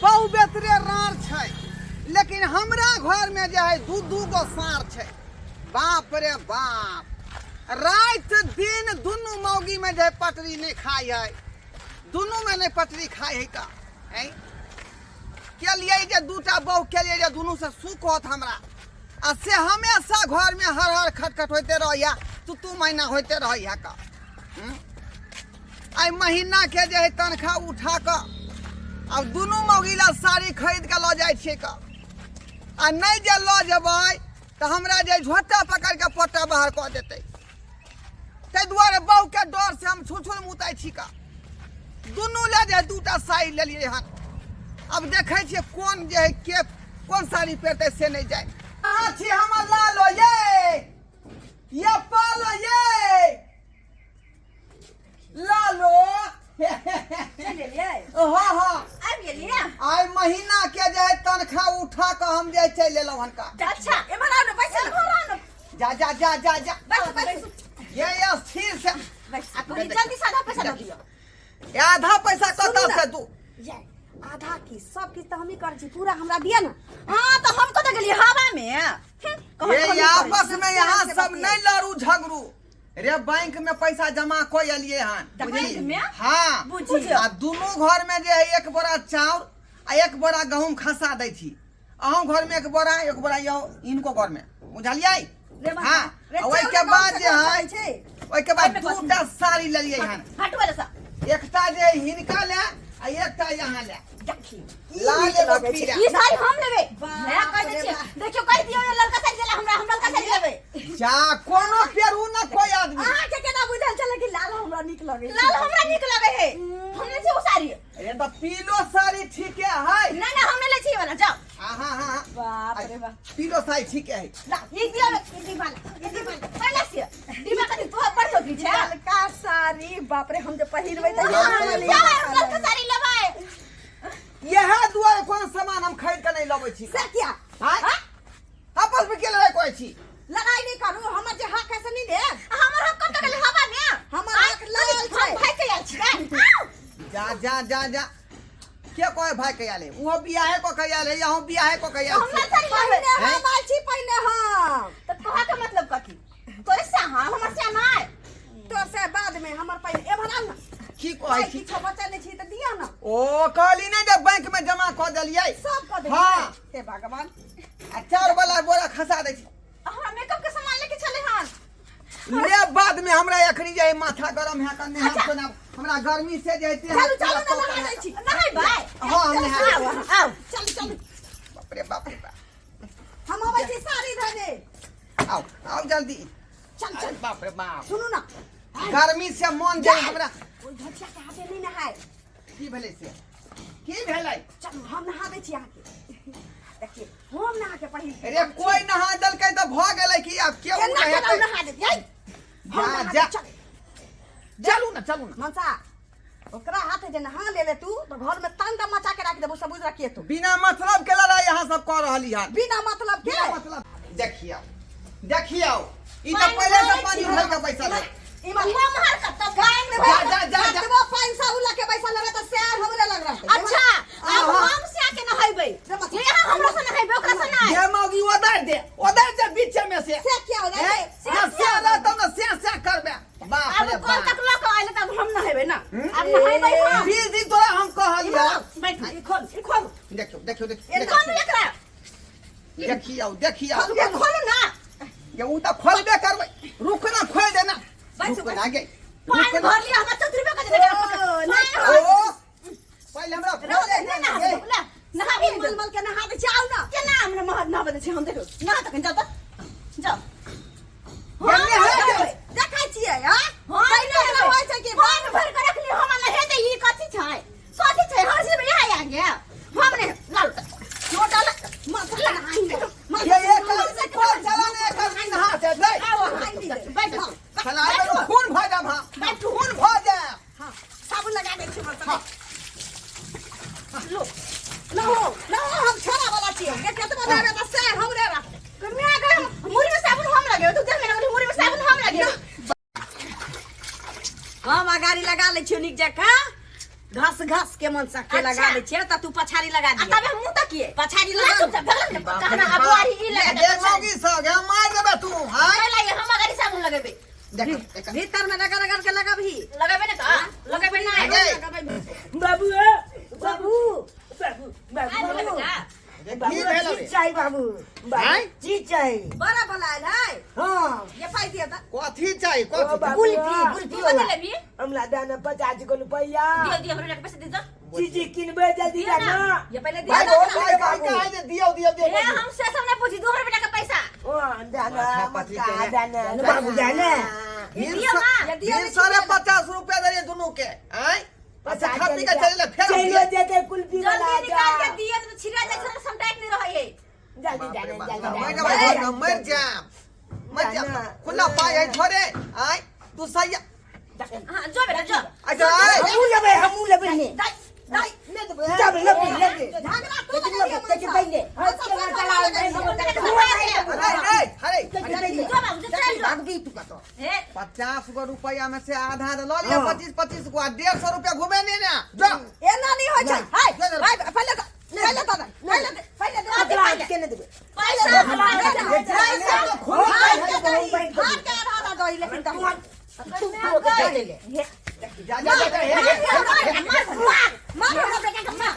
बहु बेतरे रार छै, लेकिन हमरा घरमे जे है दू दू गो साँढ़ छै। बाप रे बाप, राति दिन दुनू मौगीमे जे है पटरी नहि खाइ है, दुनूमे नहि पटरी खाइ है। का ऐं केलियै जे दूटा बहु केलियै जे दुनूसँ सुख होत हमरा, आ से हमेशा घरमे हर हर खटखट होइते रहैया, तू तू महीना होइते रहैया। का एहि महीनाके जे है तनख्वाह उठा कऽ आब दुनू मौगी ला साड़ी खरीद कऽ लऽ जाइ छियै। का आ नहि जे लऽ जेबै तऽ हमरा जे झोटा पकड़ि कऽ पोटा बाहर कऽ देतै। ताहि दुआरे बहुके डर से हम छुछुल मुतै छी। का दुनू लए जे दूटा साड़ी लेलियै हन, आब देखै छियै कोन जे है के कोन साड़ी पहिरतै से नहि जाय। अहाँ छी हमर लालो ये, ये पालो ये लालो। चलि एलियै? हाँ हाँ। आबि गेलियै? आइ महीना के जे है तनख्वाह उठा कऽ हम जे चलि एलहुँ हन का। अच्छा, एम्हर आउ ने, बैसू ने। एम्हर आउ ने। जा जा जा जा जा। बैसू, बैसू। ये स्थिर से बैसू। आ कहली जल्दी से आधा पैसा दऽ दियौ। ये आधा पैसा सुनू कतऽ ने। से दू? ये आधा की सब किछु तऽ हमही करै छी, पूरा हमरा दिअ ने। हाँ, तऽ हम कतऽ गेलियै हवा मे? ये आपस में यहाँ सब नहीं लड़ू झगड़ू रे। बैंक में पैसा जमा कऽ एलियै हन। बैंक में? हाँ। बुझियौ। आ दुनू घर में जे है एक बोरा चाउर आ एक बोरा गहूम खसा दै छी। अहूँ घर में एक बोरा, एक बोरा यौ इनको घर में, बुझलियै? रे बाबा, हाँ। रे आ ओहिके चाउर बाद गहूम जे से है कम छै। ओहिके बाद ओहिमे कथी? दूटा साड़ी लेलियै हन। हटू वाला सा। एकटा जे हिनका ले आ एकटा यहाँ ले। देखी लाल नीक एगो लगै छै। पीला। ई साड़ी हम लेबै। बाप मैं कह दै रे छियै। बाप। देखियौ, कहि दियौ ये ललका साड़ी देला हमरा, हम ललका साड़ी लेबै। जा कोनो पेरू न कोई आदमी। अहाँ के केना बुझल छलै कि लाल हमरा नीक लगै छै? लाल हमरा नीक लगै है, हम लै छियै ओ साड़ी। अरे तऽ पीलो साड़ी ठीके है। ना ना, हम नहीं लै छियै वाला, जाओ। हाँ हाँ हाँ। बाप रे बाप। पीलो साड़ी ठीके है। ला, ई दियौ, ई डिब्बा ला, ई डिब्बा ला। पहिले से डिब्बा कथी तो बड़ छोकरी छै। ललका साड़ी, बाप रे, हम जे पहिरबै तऽ बाप रे यहाँ जाओ, हम ललका साड़ी लेबै। इएह दुआरे कोनो सामान हम खरीद के नहीं लबै छी। से किया? आँय? आपस में के लड़ाई करै छी? लड़ाई नहीं करू, हमर जे हक है से नहीं देब। हमर हक कत गेलै हवा में? हमर हक लाल हम छै। भाई के आयल छियै। आउ। जा जा जा जा, के कहे भाई के आयल है? उहो बियाहे को के आयल है, यहो बियाहे को के आयल हम छी। ललका साड़ी लेबै। पहिने हम आयल छी, पहिने हम। तऽ तोहा के मतलब कथी? तोरे से हाँ, हमर से नहीं। तोर से बाद में, हमर पहिने। एम्हर आउ ने। की कहै पाइ छी? किछो बचल नहि छी तऽ दिअ ने। ओ कहली ने जे बैंक में जमा कऽ देलियै। सब कऽ देलियै? हाँ। हे भगवान। आ चाउर वाला बोरा खसा दै छी। हमरा मेकअप के सामान लेके चले हन। ले बाद में, हमरा एखनी जे है माथा गरम है कन्ने हाथ सुनाब, हमरा गर्मी से जे है से चलू चलू ने, नहा दै छी। नहेबै? हाँ, हम नहाय। आउ आउ। चलू चलू। बाप रे बाप रे बाप। हम अबै छी साड़ी धने। आओ आओ जल्दी। चल चल। बाप रे बाप। सुनू ना। गर्मी से मन जे हमरा ओहि घटिया के हाथे नहि नहाय। की भेलै से? की भेलै? चलू, हम नहा दै छी अहाँके। देखिए, हम नहा के पहिल। अरे कोई नहा देलकै तऽ भऽ गेलै कि आब केओ केना केना नहेतै? नहा देतियै? हम जा, नहा जा। देब, चल। चलू ने, चलू ने। मनसा, ओकरा हाथे जे नहा ले ले तू तो घर में तांडव मचा के रख देबो, सब बुझ रखिए तू। बिना मतलब के लड़ाई यहाँ सब कऽ रहली हन। बिना मतलब के? बिना मतलब। देखियौ देखियौ, ई तऽ पानि पहिले से भरै पानि छी। भरि कऽ बैसल है। इमहर हमर कतऽ पानि जा, जा, जा, जा। कतबो पानि साबुन लऽ के बैसल रहबै तऽ सैर हमरे लग रहतै। अच्छा, अब आहा। हम से आके नहेबै। यहाँ हमरा से नहेबै, ओकरा से नहीं। ये मौगी ओदर दे, ओदर दे बीचे में से। से क्या हो जाए? से से रहतौ ने, से से करबे। बाप अब रे कल बाप। तक लऽ कऽ आयल, तब हम नहेबै ना। अब नहेबै हम। 20 दिन तोरा हम कहलियौ। बैठ, ई खोल, ई खोल। देखियौ देखियौ देखियौ। ई खोलू एकरा। देखियौ देखियौ। ई खोलू ना। ये उ तऽ खोलबे करबै, रुक ना, खोल दे ना। बैसू, रुक ना गे। पानि रुक ना। भर लिया हमरा 34 रुपया के देबै। ओ, पानि ओ पहिले हमरा खोल दे नहि ना नहा गे। देबौ, ले नहाबी। मल मल के नहा दै छी, आउ ना। केना हमरा नहाबे दै छी? हम देखो नहा तखन, जाउ तऽ जाउ। गेने है गे। देखै छियै हां? हाँ, पहिने नहेबै। एना होइ छै कि पानि भरि कऽ रखली हम नहेतै। ई कथी छै? कथी छै? हर चीज में यहाँ आ गया। हम नहीं लाल छोटा ला माथा के नहाई दे। ये एक आदमी कल चला ने, एक आदमी नहा दे दे। आओ बैठ। चला दे, खून भऽ जाब। हाँ। बैठू। खून भऽ जाब। हाँ, साबुन लगा दै छी हमर। हाँ। लो नहो नहो, हम छोड़ा वाला छियै के केतबो नहेबै तऽ से हमरे रहतै। मैं अगर मुड़ी में साबुन हम लगे तू देख मेरा मुड़ी में साबुन हम लगे। हम अगाड़ी लगा लै छियौ नीक जकाँ। घस घस के मन से के लगा दै छियै त तू पछाड़ी लगा आ दिए तबे हम मुँह तकिए पछाड़ी ला लगा चुपचाप भगल ने कहना अगुआरी ई लगा दे गे मौगी सब गे मार देबे तू हाय पहले ये हम अगर साबुन लगेबे देख देख भीतर में रगड़ रगड़ के लगबही लगेबे ने त लगेबे ना अगे बाबू बाबू बाबू बाबू बाबू बाबू की भेल चीज रे चाही बाबू बाबू आँय? चीज चाही बड़ा बोलायल है हाँ ये पाई दिया था कथी चाही ओ कथी बाबू कुल्फी कुल्फी तू कथी लेबी हमला दाना 50 गो रुपया दियो दियो हमरा के पैसा दे दो चीज किनबे जल्दी दियो ना दाना ये पहले दिया भाई था बहुत भाई भाई का है जे दियो दियो दियो ए हम से सब नहीं पूछी दो हमरा बेटा के पैसा ओ दाना माथा मत पति का के दाना बाबू दाना दियो मां तीन सौ रे 50 रुपया दे दुनू के आय अच्छा खा पी के चले ले फेर चलो देते कुल्फी वाला जल्दी निकाल के दियो तो छिरा जाय छै समटाइक नहीं रहे जल्दी दाना जल्दी मर दाना जा मर जा मर जा खुला पाई है थोड़े आय तू सही हां जो बेटा जो अच्छा आय हमू लेबै हमू लेबै ने दाई दाई ले देबै जब लेबै लेबै झगड़ा तू लेकिन लगा लेबै लेकिन पहिले अरे अरे अरे जो बाबू जो चल जो भागबी तू कतो ए 50 गो रुपया में से आधा लऽ लिया 25 25 गो आ 150 रुपया घुमे ने ना जो एना नहीं होइ छै हाय हाय पहिले तऽ पहिले तऽ पहिले पहिले ओकरा हाथ के ने देबै पैसा हाथ के आधा दही लेकिन तऽ जा जा जा हे हे मार हमरा बेटा के मार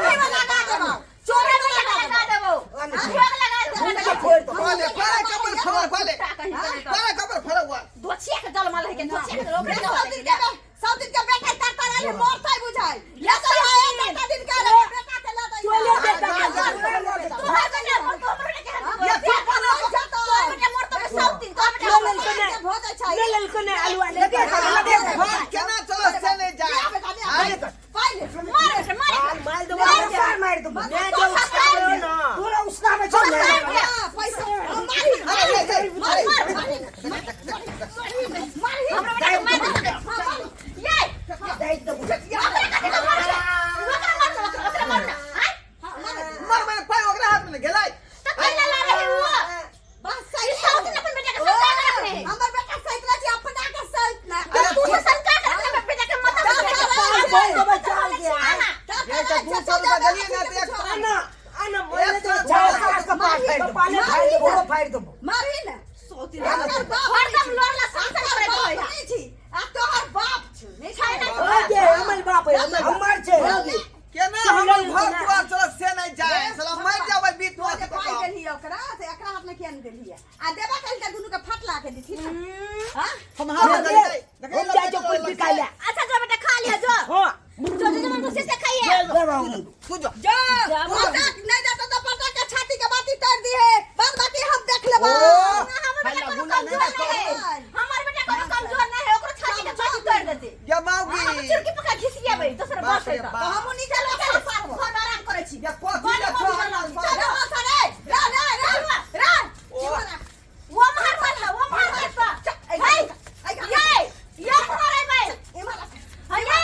चोरे वाला लगा देबो चोरे वाला लगा देबो खोले खोले कबर फरवा खोले खोले कबर फरवा दोछिया के जल माल है के दोछिया के ओकरे सब दिन के सब दिन के बेटा तर तर आले मरतै बुझाइ ले तो है बेटा दिन के बेटा के ल दई चोले बेटा के तू हर बेटा मोर तो हमरो के ये तू बेटा मोर तो सब दिन तो बेटा ले लेलको ने भऽ जाइ छै ले लेलको ने आलू ले घर केना चलो से नहीं जाए आय पहिले मार बेटा मार मार देबो मार मार देबो मैं जो उसका ना तोरा उसका में चल पैसा मारी अरे अरे मारी अरे मारी मारी हमरो बेटा के मार ये दे देबो ओकरा कथी के मार ओकरा मार ओकरा मार ना आय मर मर पाई ओकरा हाथ में ने गेलै तो कैला ला रहे हुआ बस सही सब दिन अपन बेटा के संस्कार के रखने है हमर बेटा सहित रहे छै अपना के सहित ना तो तू से संस्कार के रखने बेटा के मत बोल देबो चल गया ये तो 200 रुपया देलिए ना तो एक आना आना मोले तो चार कपाल कपाले फाड़ देबो फाड़ देबो मारी ना सोती हरदम लड़ला संस्कार करे के होय नहीं छी आ तोहर बाप छी नहीं छै ना ओ जे हमर बाप है हमर छै केना हमर घर दुआर चलत से नहीं जाए साला मर जाबै बीच में जे पाइ देलही ओकरा से एकरा हाथ में किया नहीं देलही आ देबा कल के दुनू के फटला के दिथी ना हां हम हाथ में देलियै हम जाइ छौ कुल्फी खाइ लए अच्छा जो बेटा खा लिया जो हां जो जो मन खुशी से खाइए तू जो जो पटाक नहीं जाता तो पटाक के छाती के बाती तोड़ दी है बाद बाकी हम देख लेबा ओ हमर बेटा हल्ला कोनो गुल्ला नहीं कमजोर ना नहीं है करू हमर बेटा कोनो कमजोर नहीं है ओकरो छाती के बाती तोड़ देते ये हम मौगी चुरकी पकड़ घिसियाबै दोसर बाप बात रे है बाप। हम नीचे चलो लगा चलो पारबो फोन आराम करै छी ये कथी ले छो चलो सरे रा रा रा रा ओ वो मार मार वो मार मार हे ये ये मारे भाई हे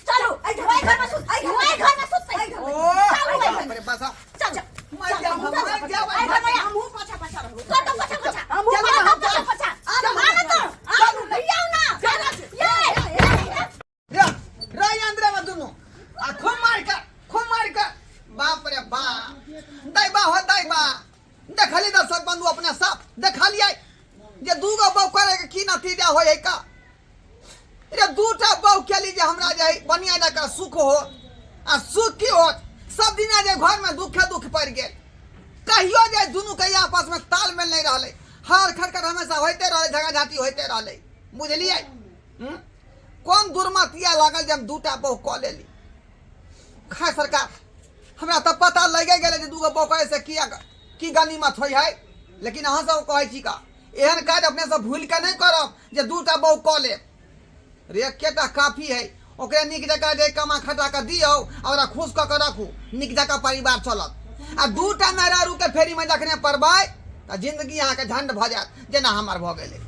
चलो वही घर में सुत वही घर में सुत ओ बाप रे बस चल मर जाब हम मर जाब आई घर में हमहू पाछा पाछा रहू तो तो पछा पछा हमहू चलो पाछा पछा पछा आना तो आना ना ये रे रे अंदर में दुनू आ खूब मार के खूब मार के बाप रे बाप दैबा हो दैबा देखली दर्शक बंधु अपने सब देखलियै जे दूगो बहू करे के की नतीजा होइ है का रे दूटा बहू केली जे हमरा जे है बढ़िया जकाँ सुख हो आ सुख की होत सब दिना जे घर में दुखे दुख पड़ि गेल कहियो जे दुनू के आपस में तालमेल नहीं रहलै हर खड़खड़ हमेशा होइते रहलै झगड़ा झाँटी होइते रहलै बुझलियै हूँ? कोन दुर्मतिया लागल जे हम दूटा बहू कऽ लेली खा सरकार हमरा तऽ पता लगे गेलै जे दूगो बहू करै से किया की गनीमत होइ है लेकिन अहाँ सब कहै छी का एहन काज अपने सब भूलि कऽ नहि करब जे दूटा बहू कऽ लेब रे एकेटा काफी है ओकरे नीक जकाँ जे कमा खटा कऽ दियौ आ ओकरा खुश कऽ कऽ राखू नीक जकाँ परिवार चलत आ दूटा मेहरारूके फेरीमे जखने पड़बै तऽ जिन्दगी अहाँके झंड भऽ जायत जेना हमर भऽ गेलै।